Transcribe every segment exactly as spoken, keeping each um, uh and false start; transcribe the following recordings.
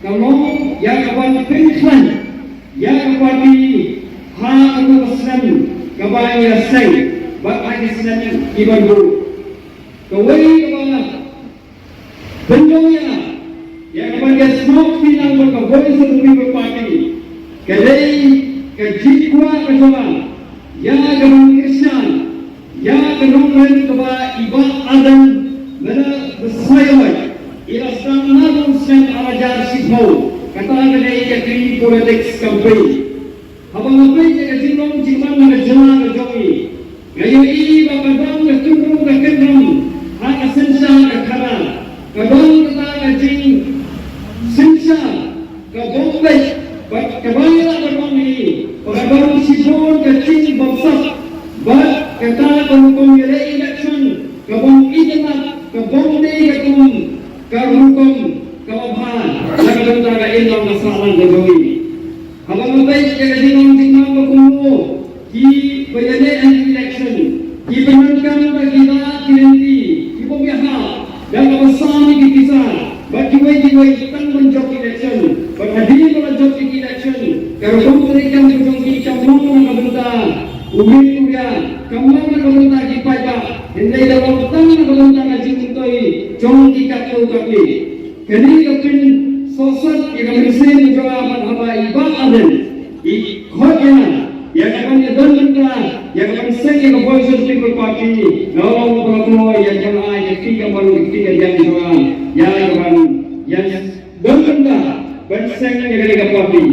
Ka long ïa ka ban pynkhlaiñ ïa ka party ha kano ka snem kaba ngi la seng bad ha ki snem ki ban buh. Kawei kaba pynlong ïa ïa ka ban ïa snoh pynang bad ka Voice of the People Party ka dei ka jingkwah ka jong nga ïa ka ban kyrshan ïa ka nongrim kaba i Bah Ardent Miller Basaiawmoit i la sdang na u snem ar hajar shiphew, kata ka dei ka Clean Politics Campaign. Haba nga peit ïa ka jinglong jingman na ka jylla ka jong ngi, nga ïohi ba ka don ka kynrum ka kynrum ha ka synshar ka khadar, ka don kata ka jingsynshar ka bym beit bad kaba ngi lah ban ong hi ba ka don shibun ka jingbamsap bad kata ka rukom ïaleh election ka bym itynnad, ka bym dei ka kum ka rukom kaba bha na ka bynta ka imlang ka sahlang ka jong ngi. Haba nga peit ïa ka jinglong jingman ba kumno kiba ïaleh ha election ki pyndonkam da ki dak ki lynti ki bym ïahap da kaba sam ïa ki pisa bad kiwei kiwei tang ban jop election. Bad hadien ba la jop ïa ki election ka rukom treikam ka jong ki kam long na ka bynta u rit u riat, kam long na ka bynta ki paidbah, hynrei ka long tang na ka bynta ka jingmyntoi jong ki katto katne. Kane ka pynsohsat ïa ka mynsiem ka jong nga bad haba i Bah Ardent i khot ïa nga ïa ka ban ïa don bynta ïa ka ban seng ïa ka Voice of the People Party, nga ong ba nga kloi ïa ka ban ai ka kti kamon ka kti kadiang jong nga ïa ka ban ïa don bynta ban seng ïa kane ka party.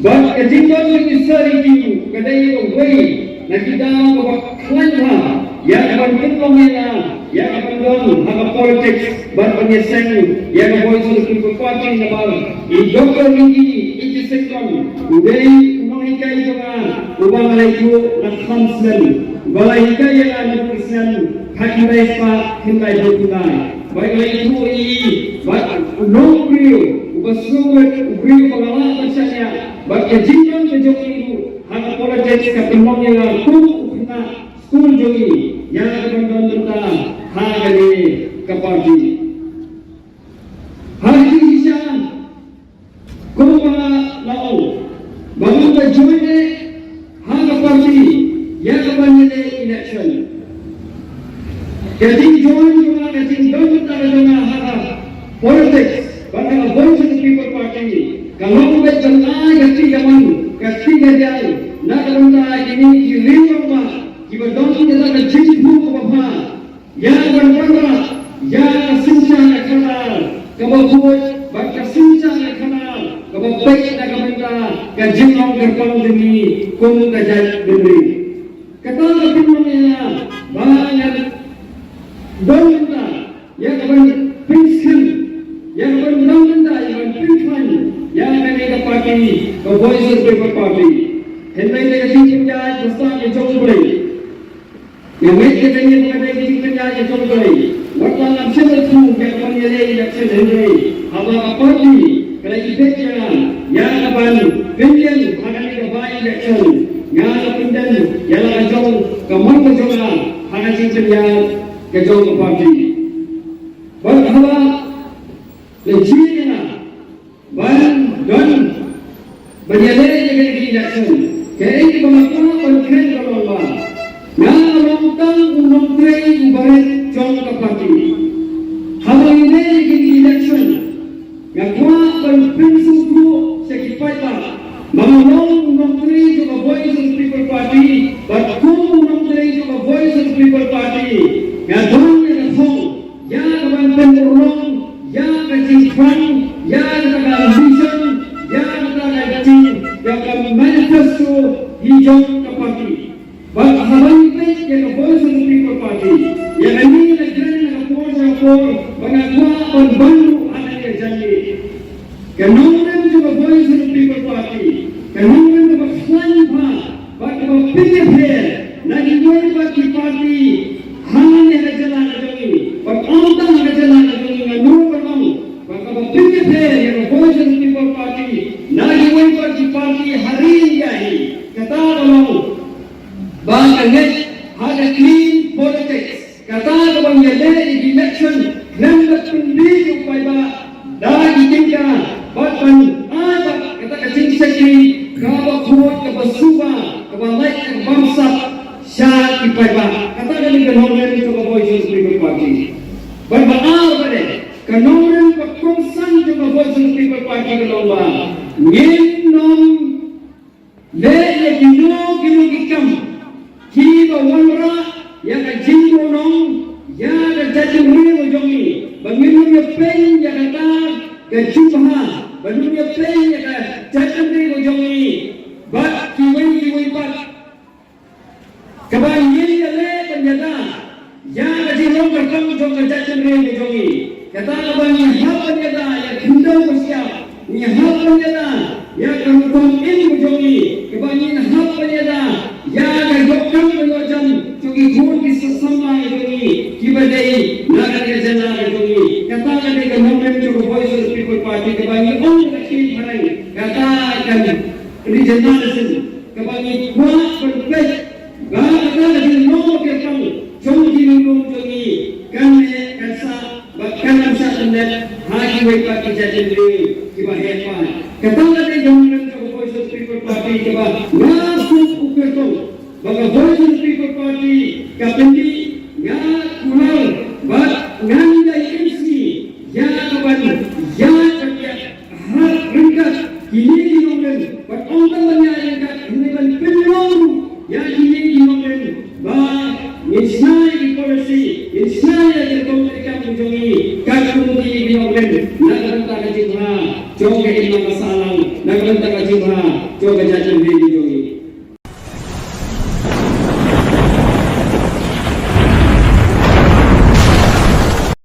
Bad ka jingdon jong i Sir Ricky ka dei kawei na ki daw kaba khlaiñ bha ïa ka ban pynlong ïa nga ïa ka ban don ha ka politics bad ban ïaseng ïa ka Voice of the People Party, namar i Doctor Ricky Itisengkon u dei u nonghikai jong nga uba nga la ïathuh na kham snem, uba la hikai ïa nga naduh ki snem khatkhyndai spah khyndaiphew khyndai. Bad nga la ïathuh ïa i bad u long u briew uba sngewrit, u briew uba nga lah ban shaniah. Bad ka jingdon ka jong i ruh ha ka politics ka pynlong ïa nga kum u khynnah skul jong i ïa ka ban don bynta ha kane ka party. Ha ka jingshisha kumba la ong ba nga la join eh ha ka party ïa ka ban ïaleh election. Ka jingjoin jong nga, ka jingdon bynta ka jong nga ha ka politics bad ha ka Voice of the People Party ka long beit ban ai ka kti kamon ka kti kadiang na ka bynta kine ki rangbah kiba don kata ka jingthmu kaba bha ïa ka ban wanrah ïa ka synshar ka khadar kaba khuid bad ka synshar ka khadar kaba peit na ka bynta ka jinglong kyrpang jong ngi kum ka jaitbynriew. Kata ka pynlong ïa nga ba nga don bynta ïa ka ban pynskhem, ïa ka ban don bynta, ïa ka ban pynkhlaiñ ïa kane ka party ka Voice of the People Party. Hynrei da ka jingpynïaid basa ka jong U Blei, nga ngeit ïa kane ba ka dei ka jingpynïaid ka jong U Blei. Wat la ngam shym la thmu ïa ka ban ïaleh election, hynrei haba ka party ka la ibit ïa nga ïa ka ban pynïeng ha kane ka by election, nga la pyndem ïa la ka jong ka mon ka jong nga ha ka jingpynïaid ka jong ka party. Bad haba la jia ïa nga ban don ban ïaleh ïa kane ka election, kaei kaba nga kwah ban kren ka long ba nga long tang u nongtrei uba rit jong ka party. Haba ngi leh ïa kane ka election, nga kwah ban pynsngewthuh sha ki paidbah ba nga long u nongtrei jong ka Voice of the People Party, bad kum u nongtrei jong ka Voice of the People Party nga don ïa ka thong ïa ka ban pynurlong ïa ka jingpang, ïa kata ka vision, ïa kata ka jing, ïa ka manifesto hi jong ka party. Bad haba ngi peit ïa ka Voice of the People Party, ïa kane la kren ha ka por sha ka por ba nga kwah ban ban ruh ha kane ka jingïaid. Ka nongrim jong ka Voice of the People Party, ka nongrim kaba khlaiñ bha bad kaba pynïapher na kiwei pat ki party hangne ha ka jylla ka jong ngi, bad ym tang ha ka jylla ka jong ngi, nga nud ban ong ba kaba pynïapher ïa ka Voice of the People Party na kiwei pat ki party ha ri India hi, kata ka long ba ka ngeit ha ka clean politics. Kata ka ban ïaleh ïa ki election khlem da pynbiej ïa u paidbah da ki tyngka, Bad ban ai ba kata ka jingshakri kaba khuid, kaba suba, kaba lait, kaba bamsap sha ki paidbah. Kata ka dei ka nongrim jong ka Voice of the People Party. Bad ba ar ba dei ka nongrim ka kongsan jong ka Voice of the People Party ka long ba ngin ym leh ïa kino kino ki kam kiba wanrah ïa ka jingbun ïa ka jaitbynriew jong ngi. Ba ngin ym ïa peit ïa kata ka jubha, ba ngin ym ïa peit ïa ka jaitbynriew jong ngi bad kiwei kiwei pat. Kaba ngin ïa leh ban ïada ïa ka jinglong kyrpang jong ka jaitbynriew jong ngi. Kata kaba ngi hap ban ïada ïa ka khyndew ka shyiap, ngi hap ban ïada ïa ka rukom im jong ngi. Kaba ngi hap ban ïada ïa ka ïoh kam ka ïoh jam jong ki khun ki samla jong ngi kiba dei na ka jylla jong ngi. Kata ka dei ka nongrim jong ka Voice of the People Party kaba ngi ong ka ki phareng. Kata ka regionalism kaba ngi kwah ban peit ba kata ka jinglong kyrpang jong ki nongrim jong ngi kan leh kan sah bad kan ym shah tynnat ha kiwei pat ki jaitbynriew kiba heh pat. Kata ka dei ka nongrim jong ka Voice of the People Party kaba nga sngewthuh kyrtong ba ka Voice of the People Party ka pyni, nga kular bad ngan ïai imsngi ïa ka ban ïa ka ïa hap ryngkat kine ki nongrim bad ym tang ban ïa ryngkat hynrei ban pynlong ïa kine ki nongrim ba ngin shna ïa ki policy, ngin shna ïa ki rukom treikam jong ngi kat kum kine ki nongrim na ka bynta ka jingma jong ka imlang ka